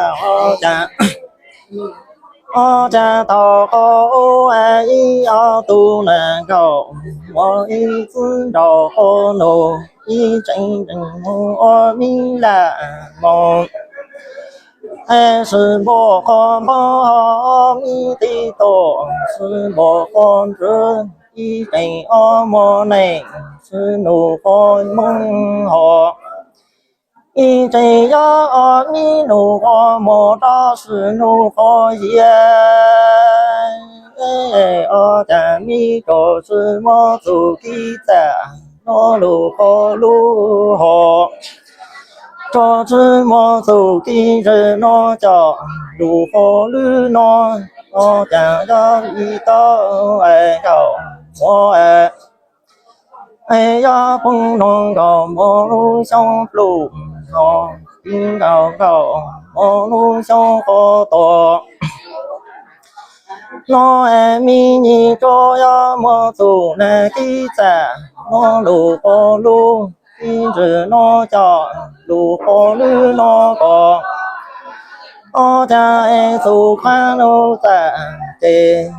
Ob cag, ob cag tau qhov ub ib ob tug nees nkaum, muaj ib txwb nraug qhov nus, ib tseem tseem mus ua mi lam moos. Sib npuaj qhov npoo ho mi ti tuaj, sib npuaj qhov ntswg, ib tseem ob muaj neeg, sib nug qhov moos ho. Ib tseem yog ob mi nug qhov muag rov sib nug qhov yias. Ob cag mi rov sib muab txuj kev txam, no lug qhov lub ho. Rov sib muab txuj kev ntse no coj lug qhov lwm no. Ob cag yog ib tau es nkaum muaj es, es yog poob no nkaum muaj lub xyoo pluj no, ib nkaum nkaum muaj lub xyoo qhov tuaj. No es mi nyim rov yog muab txuj na kev txam, no lug qhov lub kev ntse no coj lug qhov lwm no ko. Ob cag es txuj qhov nus txam ces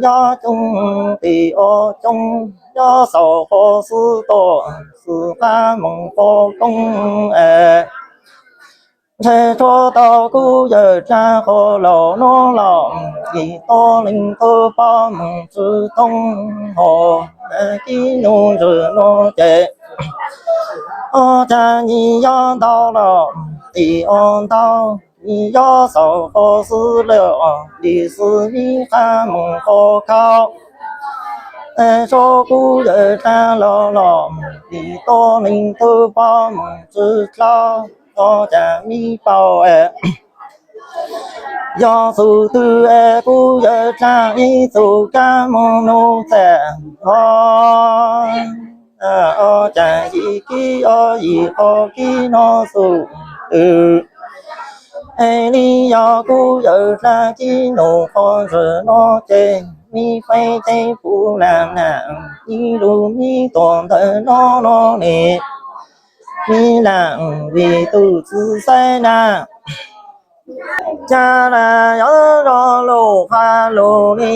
yog coob tim ob coob, yog xaus qhov xwb tuaj xwb qab moog qhov koob es. Ntshe rov tau kuv yawm dlaab qhov laus no los, ib tug leej tug poj moog tsi toob ho, kev nus ntsis no ces ob cag nyim yog ntau los tim ob ntau, nyim yog xaus qhov xwb lawm, ib xwb mi qab moog qhov khaus. Es rau kuv yawm dlaab los los, ib tug leej tug poj moog tsi dlaab, ob cag mi paub es. Yog txuj twg es kuv yawm dlaab ib txuj kab moog nus txam ho. Ob cag yim kev ob yim qhov kev no txuj twg. Es li yog kuv yawm dlaab kev nus qhov ntsis no ces, mi feeb ceeb puv laam na, ib lug mi tuaj ntawm no no ne. Mi laam vim tug txwv xaiv na. Cas las yog zog lug qha lug li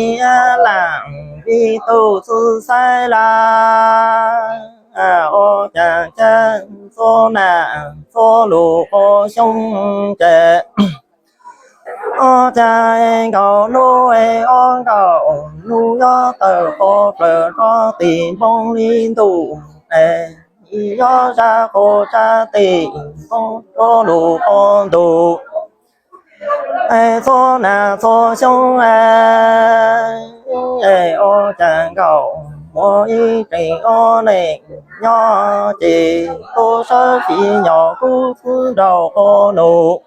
laam vim tug txwv xaiv las. Ob cag cas txhua nam txhua lug qhov xyoo ces, ob cag nkaum nub es ob nkaum nub yog tawm qhov plawv rov tim npoo li ntuj es, yog zag qhov tsab tim npoo rov lug qhov ntuj. Es txhua nam txhua xyoo es, es ob cag nkaum muaj ib tseem ob neeg nyob ces tub sawv fim nyog kuv txwv nraug qhov nus.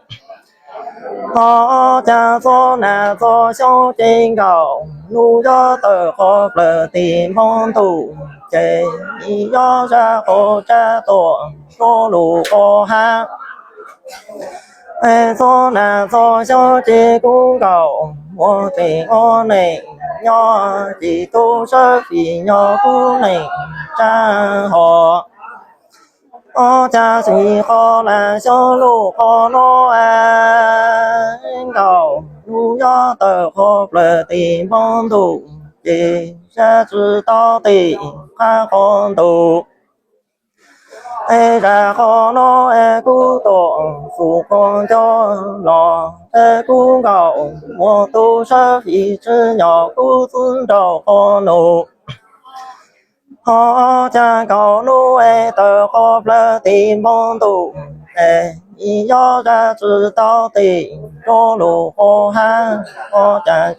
Ho ob cag txhua nam txhua xyoo ces nkaum nub yog tawm qhov plawg tim npoo ntuj ces, yog zag qhov tsab tuaj rov lug qhov hav. Es txhua nam txhua xyoo ces kuv nkaum muaj tseem ob neeg nyob ces tub sawv fim nyog kuv neej tsa ho. Ob cag tsis qhov lam xyov lug qhov no es, nkaum nub yog tawm qhov plawg tim npoo ntuj ces zag tsis tau tim qab qhov ntuj. Es zag qhov no es kuv tuaj txug qhov ncauj los es kuv nkaum muaj tub sawv fim tsis nyog kuv txwv nraug qhov nus. Ho ob cag nkaum nub es tawm qhov plawg tim npoo ntuj es, yog zag tsis tau tim rov lug qhov hav. Ob cag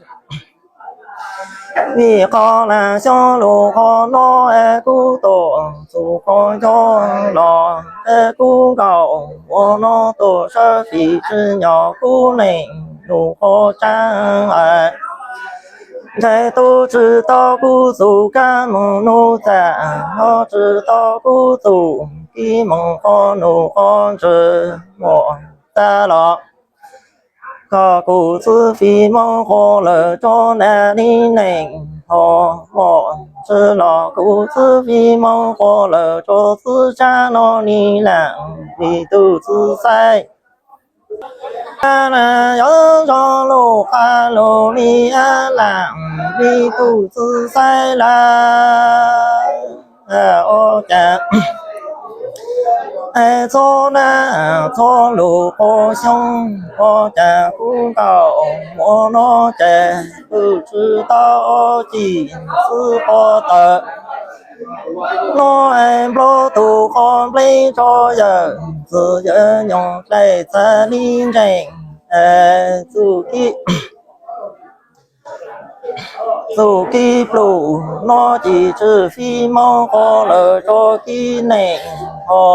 vim qhov lam xyov lug qhov no es kuv tuaj txug qhov ncauj los es kuv nkaum ua no tub sawv fim tsis nyog kuv neej lug qhov tsa es. Ntshe tub tsis tau kuv txuj kab moog nus txam, ho tsis tau kuv txuj kev moog qhov nus qhov ntswg muaj tag los, koj kuv txwv fim moog qhuav lawm rua nam li neej ho muaj tsi los kuv txwv fim moog qhuav lawm rua txwv tsa no li lam vim tug txwv xaiv. Yog zoo lus qha lus li lam vij tus txiv xaiv lawm. Ua cas txhua nab txhua lus qhuab xyoob, ua cas kuv nkaus ua no ces kuv tsis tau cim xwb quav tawm. No es nplob tus qhov nplej tso yawm txwv yawm nyoog dlaim txav li ntsees. Txuj kib plum no ces tsis fij mob qhov lawm tso kib neeg ho.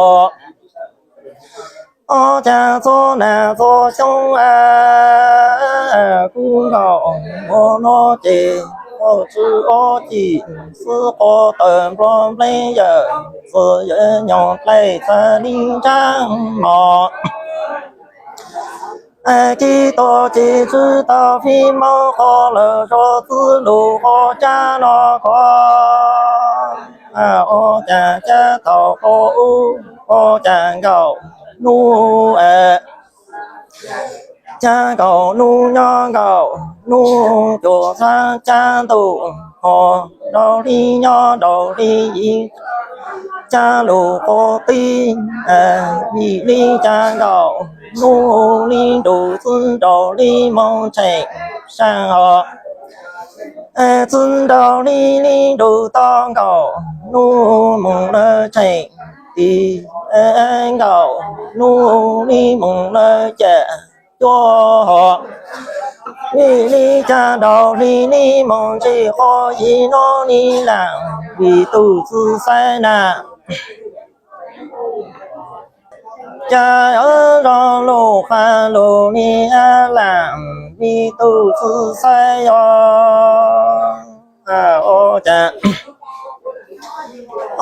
Ob cag txhua nas txhua xyoob, kuv nkaus ua no ces tsis ob cim xwb quav tawm nplob nplej yawm txwv yawm nyoog dlaim txav li ntsees no. Kib tuag ces tsis tau fij mob qhov lawm tso txwv lus qhov cab no kov. Ua cas cab tau qhov ub ua cas nkaus nub, cab nkaus nub nyob nkaus nub cuam txhab cab ntuj ho, nraug li nyob nraug li yim cab lus qhuab tib, vim li cas nkaus nub li nrug txwv nraug li moog tsheem saab ho. Txwv nraug li li nrug tau nkaus nub moog lawv tsheem tis, nkaus nub li moog lawv cam cuab ho. Vim li cas nraug li li moog ntsis qhov yim no li lam vij tus txiv xaiv na. Cas zoo lus qha lus li lam vij tus txiv xaiv yog ua cas,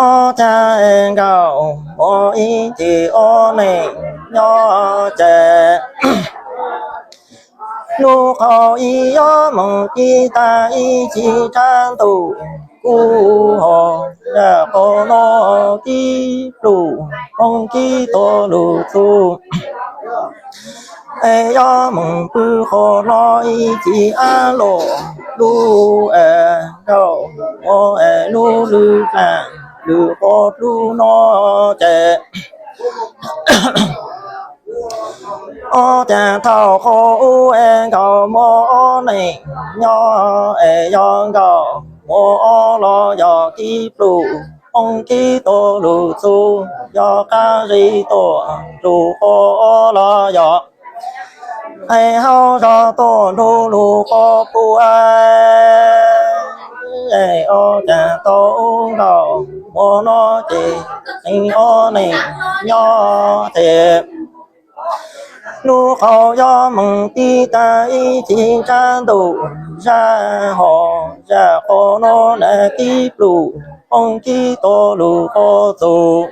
ob cag nkaus ua ib cim ob neeg nyob ces lub qhov ib yob moog kib tag ib cim tsab ntuj kub ho, zaj qhov no kib plum poob kib tuag lug txug. Es yob moog pw qhov no ib cim ab luam lub es nraum ua es lub lwm dlaam lwm qhov dlub no ces ob cag thaum qhov ub es nkaus muaj ob neeg nyob es yog nkaus muaj ob los yog kib plum poob kib tuag lug txug, yog qab zib tuaj nrug qhov ob los yog es hauv zog tuaj nrug lug qhov pua. Es ob cag tau nkaus muaj no ces teev ob neeg nyob ces lub qhov yob moog tib tag ib cim tsab ntuj zaj ho, zaj qhov no na kib plum poob kib tuag lug qhov txug.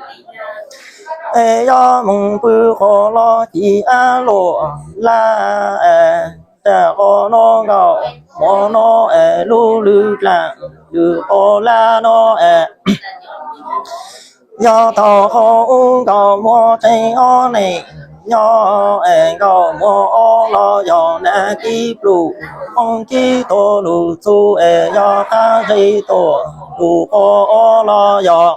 Es yob moog pw qhov los cim ab luam laj es, zaj qhov no nkaus muaj no es lub lwm dlaam lwm qhov laj no es yog thaum qhov ub nkaus muaj tseem ob neeg nyob es nkaus muaj ob los yog na kib plum poob kib tuag lug txug es yog qab zib tuaj nrug qhov ob los yog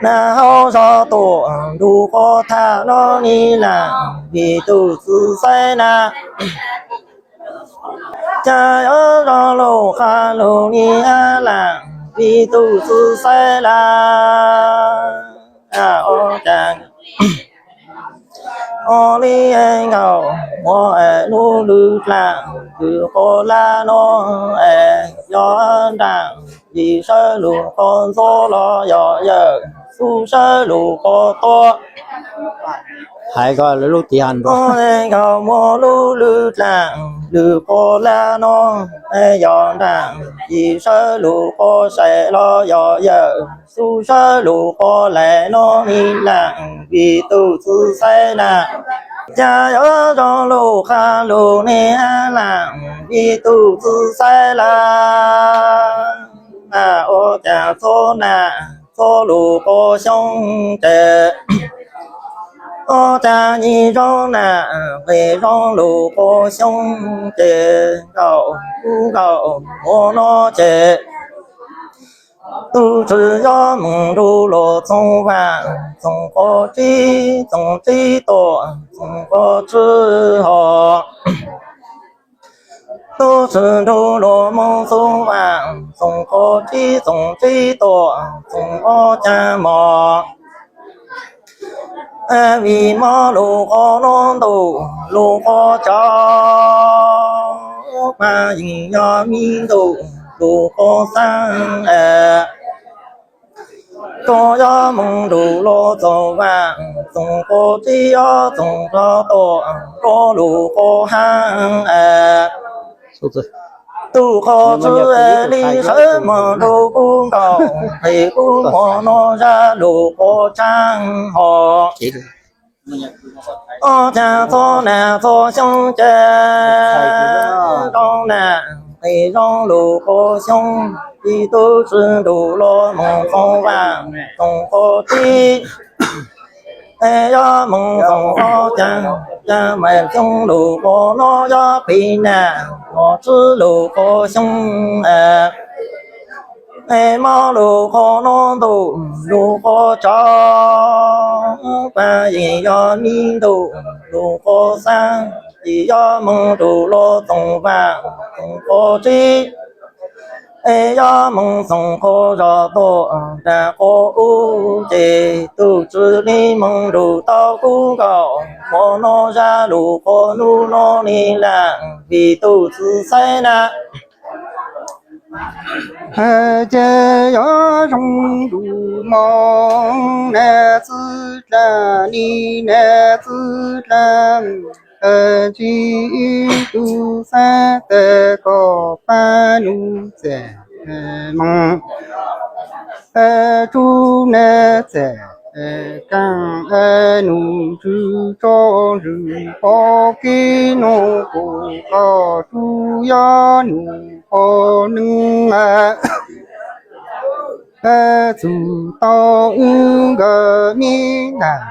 na hauv zog tuaj nrug qhov thaj no li lam vij tus txiv xaiv na. Cas yuav zoo lug qha lug li lam vij tus txiv xaiv lawm. Ua cas ua li nkaus muaj es lub lwm dlaam lwm qhov laj no es yog nraam vij sawv lug qhov ntxov los yog yawm xub sawv lug qhov tuaj. Hais ko lub tis ha nrua. Nkaus muaj lub lwm dlaam lwm qhov laj no es yog nraam vij sawv lug qhov saim los yog yawm xub sawv lug qhov laim no li lam vij tus txiv xaiv lawm. Cas yuav zoo lug qha lug li lam vij tus txiv xaiv lawm. Ua cas txhua nam txhua lug quas xyoob ces Ob cag nyim zaub na, nqes zaub lug quas xyoob ces nkaum kub nkaum muag no ces tub tswv yuav moog nrug luas Txoov Vaam, Txoov Qhov Tsib, Txoov Tsib Tuam, Txoov Qhov Tswv Hom. Tub tswv nrug luas moog Txoov Vaam, Txoov Qhov Tsib, Txoov Tsib Tuam, Txoov Ob Cag Mos. Vim mob lug quas nuav ntuj lug quas tsov, Paj Yeej yog mi ntuj lug quas xaab. Tub yuav moog nrug luas Txoov Vaam, Txoov Qhov Tsib, Txoov Qhov Tuam, Tub lug quas hab. Tub Qhov Tswv li sawv moog nrug kub nkaum, nqes kub muag no zag lug quas tshaab hom. Ob cag txhua nam txhua xyoob ces zoo nam, nqes zoo lug quas xyoob, ib tub tswv nrug luas moog Txoov Vaam, Txoov Qhov Tsib, es yuav moog Txoov Ob Cag, Cag Maim Xyoob lug quas no yuav pim nam, Qhov Tswv lug quas xyoob. Es mob lug quas nuav ntuj lug quas tsov, Paj Yeej yog mi ntuj lug quas xaab, es yuav moog nrug luas Txoov Vaam, Txoov Qhov Tsib, es yuav moog Txoov Qhov Zog Tuam, nraag quas ub ces tub tswv li moog nrug tau kub nkaum, muag no zag lug quas nub no ni lam, vim tub tswv xaiv na. Ces yuav zoo nrug moog nam txwv dlaag ni nam txwv dlaag, tsi ib tug xaav tas koj pab nub txam moog, tsub nam txam kaaj nub tswv tso ntswg pov kev nub kuv koj tsub yuav nub qhov neeg. Txug tau wb nkawd mi ntag,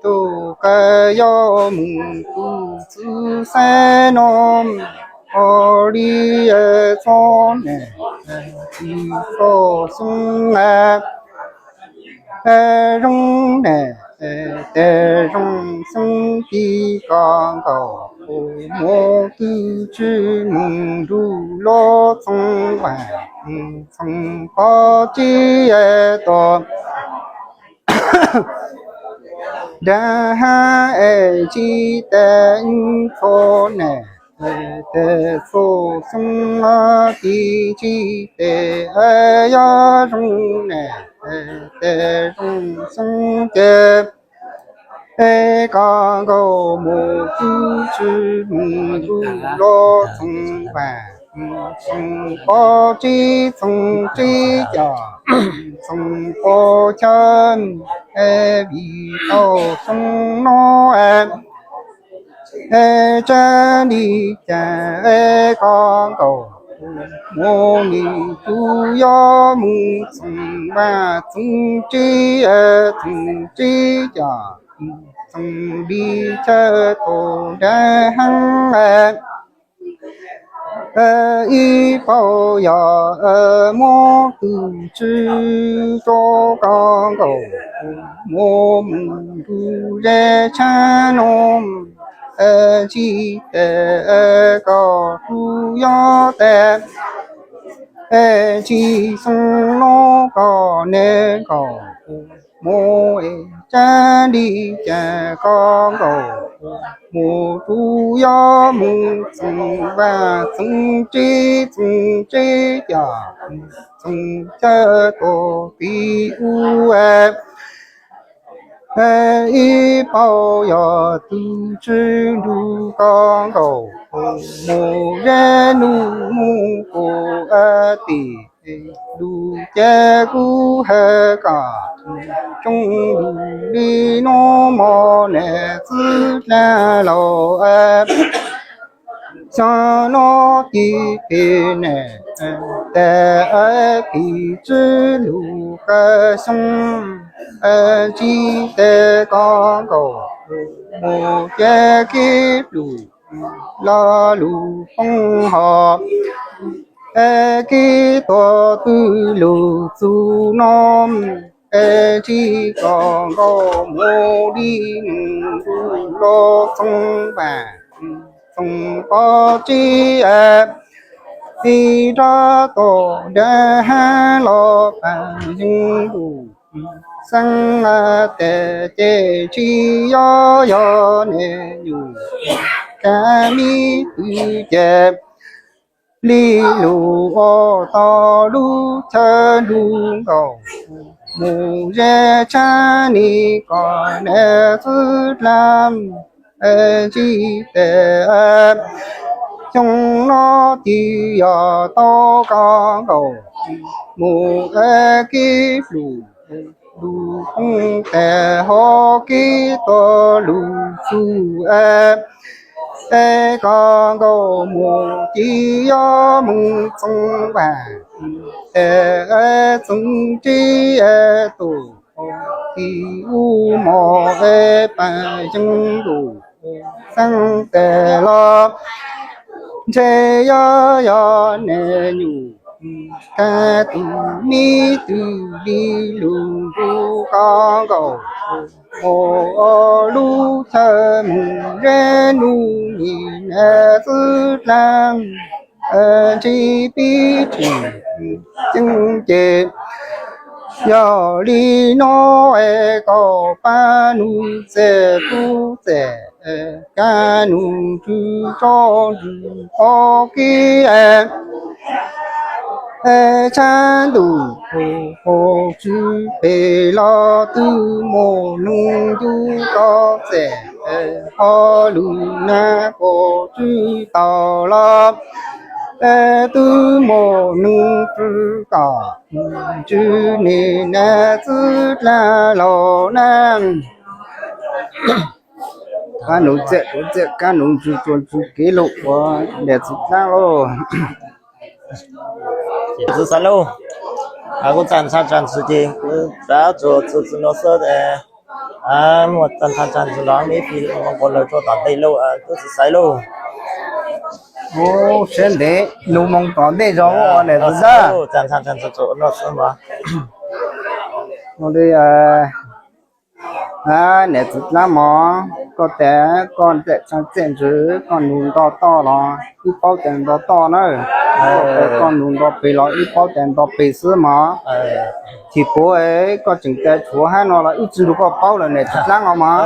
tub kawg yuav moog tub tswv xaav no, ho li txhob nam, tsi txhob xyoob, zoo nam tas zoo xyoob, ci koj nkaus mus tub tswv moog nrug luas Txoov Vaam, Txoov Qhov Tsib tuam, nraag hab es tsi tas txhob nam, tas txhob xyoob, ci tsi tas yuav zoo nam, tas zoo xyoob ces, es koj nkaus mus tub tswv moog nrug luas Txoov Vaam, Txoov Qhov Tsib, Txoov Tsib Cag, Txoov Qhov Chaw, vim tau xyoob no, tsab li cas koj nkaus mus, nub tub yuav moog Txoov Vaam, Txoov Tsib, Txoov Tsib Cag, Txoov Li Chaw tuam, nraag hab ib paus yog muab tub tswv rua koj nkaus mus, moog nrug zeb tshab no, tsi tas koj tub yuav tas, tsi xyoob no koj nam nkaus mus, tsab li cas koj nkaus mus, tub yuav moog Txoov Vaam, Txoov Tsib, Txoov Tsib Cag, Txoov Chaw tuam, tiv ub ib paus yog tub tswv nrug koj nkaus mus, zeb nub moog kuv tim lug ces kuv has kom tsoo lug li nub mog nam txwv dlaag laug. Xyoo no ci tes nam tas, ci tswv lug kawg xyoo, ntsib tes koj nkaus mus ces kib lus lo lus poob ho kib tuag twb lug txug no. Ntsib koj nkaus mus li mus ntuj los txoov vaam txoov pob tsib tib rov tuaj nrag hab los pab yeej lug xeeb tes ces tsis yog yog nws nyuj kab mib twg ces li lug ua tau lub chaw nrug nkaus mus ze tshab ni kom nws xwb dlaab ntsib tes xyoo no tis yog tau koj nkaus mus kib lus lug poob tes ho kib tuag lug txug es koj nkaus mus tis yog mus txoov vaam tes txoov tsib tus tis ub mos es pab yeej lug xeeb tes los ntshe yog yog nws nyuj kab tus mib twg li lug nrug koj nkaus mus ua lub chaw mus ze nuj nim nws xwb dlaab ntsib pib tsim ceeb ces yog li no es koj pab nug txhaj kub txhaj kab nug ntswg tso ntswg qhov kib tshab ntuj hu hu tswv pem los twb muaj neeg ncu koj txhaj ho lug nag puas tswv tau los twb muaj neeg tswv kom tswv nim nws xwb dlaab laug nab. Kab nug txhaj kub txhaj kab nug ntswg tso ntswg kev lug ua niam txiv dlaab lauj. Txiv xaiv lauj, kuv txaj ntxhab tsa ntxwg ces kuv rov txug txug txug no xwb es muaj txaj ntxhab tsa ntxwg los me pig moog quas lawm rua tom ntej lauj, kuv txiv xaiv lauj. Ub, siab ntev lug moog tom ntej zog ua niam txiv dlaab. Txaj ntxhab tsa ntxwg tso no xwb mog. Ua li niam txiv dlaab mog, koj tes koj ntxhab tsa ntxwg koj nug nto toj los wb paub tes nto toj na, koj tes koj nug nto peg los wb paub tes nto peg xwb mog. Chim puv koj tseem tes tshuav hab no los wb tswv lug koj paub lawm niam txiv dlaab no mog.